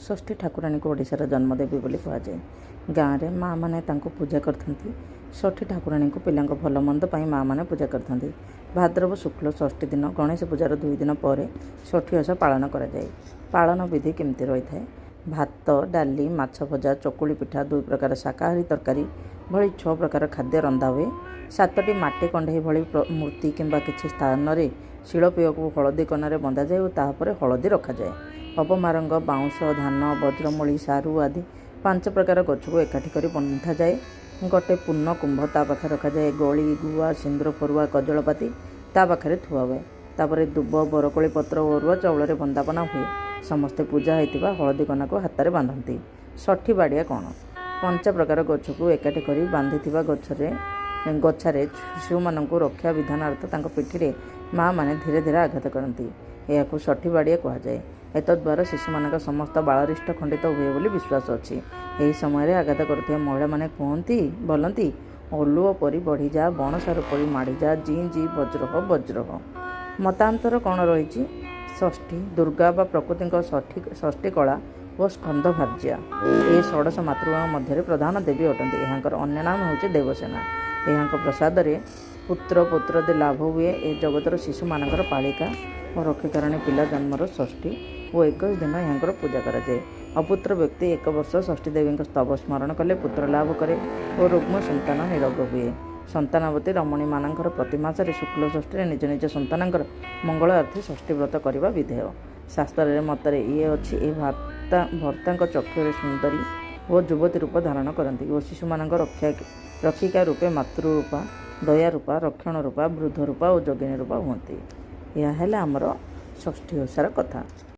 ଷଷ୍ଠୀ ଠାକୁରାଣୀଙ୍କୁ ଓଡ଼ିଶାର ଜନ୍ମଦେବୀ ବୋଲି କୁହାଯାଏ। ଗାଁରେ ମାଆମାନେ ତାଙ୍କୁ ପୂଜା କରିଥାନ୍ତି। ଷଷ୍ଠୀ ଠାକୁରାଣୀଙ୍କୁ ପିଲାଙ୍କ ଭଲମନ୍ଦ ପାଇଁ ମାଆମାନେ ପୂଜା କରିଥାନ୍ତି। ଭାଦ୍ରବ ଶୁକ୍ଲ ଷଷ୍ଠୀ ଦିନ ଗଣେଶ ପୂଜାର 2 ଦିନ ପରେ ଷଷ୍ଠୀ ଓଷା ପାଳନ କରାଯାଏ। ପାଳନ ବିଧି କେମିତି ରହିଥାଏ? ଭାତ, ଡାଲି, ମାଛ ଭଜା, ଚକୁଳି ପିଠା, ଦୁଇ ପ୍ରକାର ଶାକାହାରୀ ତରକାରୀ ଭଳି ଛଅ ପ୍ରକାର ଖାଦ୍ୟ ରନ୍ଧା ହୁଏ। ସାତଟି ମାଟି କଣ୍ଢେଇ ଭଳି ମୂର୍ତ୍ତି କିମ୍ବା କିଛି ସ୍ଥାନରେ ଶିଳପୁଆକୁ ହଳଦୀ କନାରେ ବନ୍ଧାଯାଏ ଓ ତାହା ଉପରେ ହଳଦୀ ରଖାଯାଏ। ଅପମାରଙ୍ଗ, ବାଉଁଶ, ଧାନ, ବଜ୍ରମୂଳି, ସାରୁ ଆଦି ପାଞ୍ଚ ପ୍ରକାର ଗଛକୁ ଏକାଠି କରି ବନ୍ଧାଯାଏ। ଗୋଟେ ପୂର୍ଣ୍ଣ କୁମ୍ଭ ତା ପାଖରେ ରଖାଯାଏ। ଗୋଳି, ଗୁଆ, ସିନ୍ଦୁର ଫରୁଆ, କଜଳପାତି ତା ପାଖରେ ଥୁଆ ହୁଏ। ତାପରେ ଦୁବ, ବରକୋଳି ପତ୍ର ଓ ଅରୁଆ ଚାଉଳରେ ବନ୍ଦାପନା ହୁଏ। ସମସ୍ତେ ପୂଜା ହୋଇଥିବା ହଳଦୀ କନାକୁ ହାତରେ ବାନ୍ଧନ୍ତି। ଷଠି ବାଡ଼ିଆ କ'ଣ? ପଞ୍ଚ ପ୍ରକାର ଗଛକୁ ଏକାଠି କରି ବାନ୍ଧିଥିବା ଗଛାରେ ଶିଶୁମାନଙ୍କୁ ରକ୍ଷା ବିଧାନାର୍ଥ ତାଙ୍କ ପିଠିରେ ମାଆମାନେ ଧୀରେ ଧୀରେ ଆଘାତ କରନ୍ତି। ଏହାକୁ ଷଠି ବାଡ଼ିଆ କୁହାଯାଏ। ଏତଦ୍ୱାରା ଶିଶୁମାନଙ୍କ ସମସ୍ତ ବାଳାରିଷ୍ଟ ଖଣ୍ଡିତ ହୁଏ ବୋଲି ବିଶ୍ୱାସ ଅଛି। ଏହି ସମୟରେ ଆଘାତ କରୁଥିବା ମହିଳାମାନେ କୁହନ୍ତି, ବୋଲନ୍ତି, "ଅଲୁଅ ପରି ବଢ଼ିଯା, ବଣସାରୁ ପରି ମାଡ଼ିଯା, ଜିଁ ଜିଁ ବଜ୍ରହ ବଜ୍ରହ।" ମତାନ୍ତର କ'ଣ ରହିଛି? ଷଷ୍ଠୀ ଦୁର୍ଗା ବା ପ୍ରକୃତିଙ୍କ ଷଷ୍ଠୀ କଳା ଓ ସ୍କନ୍ଦ ଭାର୍ଯ୍ୟା। ଏ ଷୋଡ଼ଶ ମାତୃକାଙ୍କ ମଧ୍ୟରେ ପ୍ରଧାନ ଦେବୀ ଅଟନ୍ତି। ଏହାଙ୍କର ଅନ୍ୟ ନାମ ହେଉଛି ଦେବସେନା। ଏହାଙ୍କ ପ୍ରସାଦରେ ପୁତ୍ର ପୌତ୍ରାଦି ଲାଭ ହୁଏ। ଏ ଜଗତର ଶିଶୁମାନଙ୍କର ପାଳିକା ଓ ରକ୍ଷାକାରିଣୀ। ପିଲା ଜନ୍ମର ଷଷ୍ଠୀ ଓ 21 ଦିନ ଏହାଙ୍କର ପୂଜା କରାଯାଏ। ଅପୁତ୍ର ବ୍ୟକ୍ତି ଏକ ବର୍ଷ ଷଷ୍ଠୀ ଦେବୀଙ୍କ ସ୍ତବ ସ୍ମରଣ କଲେ ପୁତ୍ର ଲାଭ କରେ ଓ ରୁଗ୍ମ ସନ୍ତାନ ନିରୋଗ ହୁଏ। ସନ୍ତାନବତୀ ରମଣୀମାନଙ୍କର ପ୍ରତି ମାସରେ ଶୁକ୍ଲ ଷଷ୍ଠୀରେ ନିଜ ନିଜ ସନ୍ତାନଙ୍କର ମଙ୍ଗଳ ଅର୍ଥେ ଷଷ୍ଠୀ ବ୍ରତ କରିବା ବିଧେୟ। ଶାସ୍ତ୍ରରେ ମତରେ ଇଏ ଅଛି, ଏ ଭର୍ତ୍ତାଙ୍କ ଚକ୍ଷୁରେ ସୁନ୍ଦରୀ ଓ ଯୁବତୀ ରୂପ ଧାରଣ କରନ୍ତି ଓ ଶିଶୁମାନଙ୍କ ରକ୍ଷିକା ରୂପେ ମାତୃରୂପା, ଦୟାରୂପା, ରକ୍ଷଣ ରୂପା, ବୃଦ୍ଧ ରୂପା ଓ ଯୋଗିନୀ ରୂପା ହୁଅନ୍ତି। ଏହା ହେଲା ଆମର ଷଷ୍ଠୀ ଓଷାର କଥା।